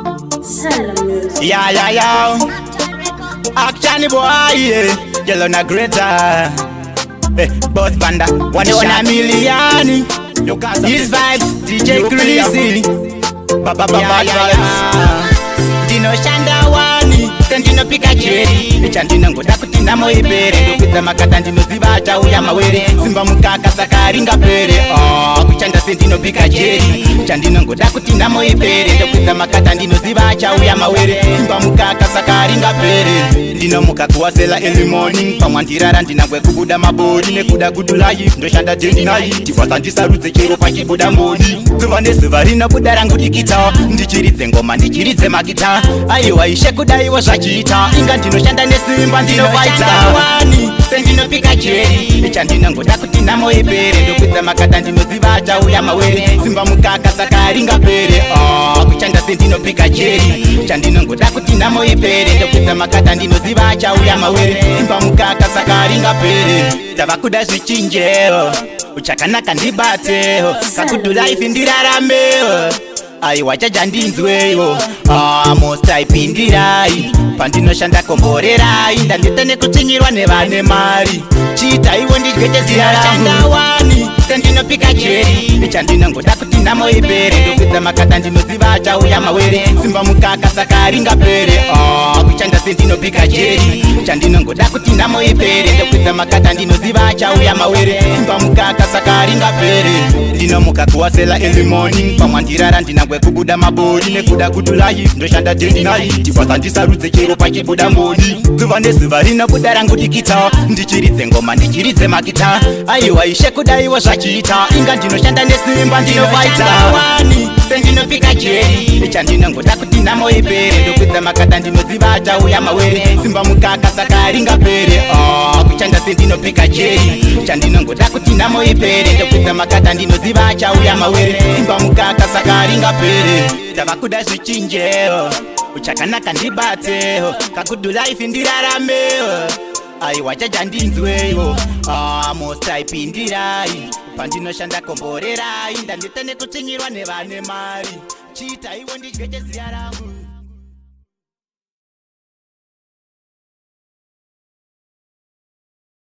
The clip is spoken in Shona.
Salem Music. Yeah. Action boy, yeah. Yellow na greater. Eh, boss banda, one on a million. These vibes, DJ Greasy. Ba ba ba ba vibes. Ndinoshanda wani sendinopika jeri, chandinongoda kuti nhamo ipere, ndokwidza makata, ndinoziva achauya mawere, simba mukaka saka ringapere. Ah, kuchanda sendinopika jeri, chandinongoda kuti nhamo ipere, ndokwidza makata, ndinoziva achauya mawere, simba mukaka saka ringapere. Ndinomuka kuwasela early morning, pamwe ndirara ndinangwe kubuda mabori nekuda good life, ndoshanda day and night, basa ndisarudze chero pachibuda mboni. Zuva nezuva rinobuda rangu dikita, ndichiridze ngoma, ndichiridze magita. Aiwa ishe, kudaiwo zvachiita, inga ndinoshanda nesimba, ndinofaita wani sendinopika jeri, chandinongoda kuti nhamo ipere, ndokwidza makata, ndinoziva achauya mawere, simba mukaka saka ringapere. Ah, kuchanda sendinopika jeri, chandinongoda kuti nhamo ipere, ndokwidza makata, ndinoziva achauya mawere, simba mukaka saka ringapere. Ndava kuda zvichinjeo, uchakanaka ndibateo, kagood life ndirarameo. Aiwa chaja ndinzweyo. Ah, mostaipindirai pandinoshanda, komborerai, ndandita nekutsvinyirwa nevane mari, chiitaiwo ndidye cheziya rangu wani sendinopika jeri, chandinongoda kuti nhamo ipere, ndokwidza makata, ndinoziva achauya mawere, simba mukaka saka ringapere. Ah, kuchanda sendinopika jeri, chandinongoda kuti nhamo ipere, ndokwidza makata, ndinoziva achauya mawere, simba mukaka saka ringapere. Ndinomuka kuwasela early morning, pamwe ndirara ndinangwe kubuda mabori nekuda good life, ndoshanda day and night, basa ndisarudze chero pachibuda mboni. Zuva nezuva rinobuda rangu dikita, ndichiridze ngoma, ndichiridze magita. Aiwa ishe, kudaiwo zvachiita, inga ndinoshanda nesimba, ndinofaita wani sendinopika jeri, chandinongoda kuti nhamo ipere, ndokwidza makata, ndinoziva achauya mawere, simba mukaka saka ringapere. Ah, kuchanda sendinopika jeri, chandinongoda kuti nhamo ipere, ndokwidza makata, ndinoziva achauya mawere, simba mukaka saka ringapere. Ndava kuda zvichinjeo, uchakanaka ndibateo, kagood life ndirarameo. Aiwa chaja ndinzweyo. Ah, mostaipindirai pandinoshanda, komborerai, ndandita nekutsvinyirwa nevane mari, chiitaiwo ndidye cheziya rangu.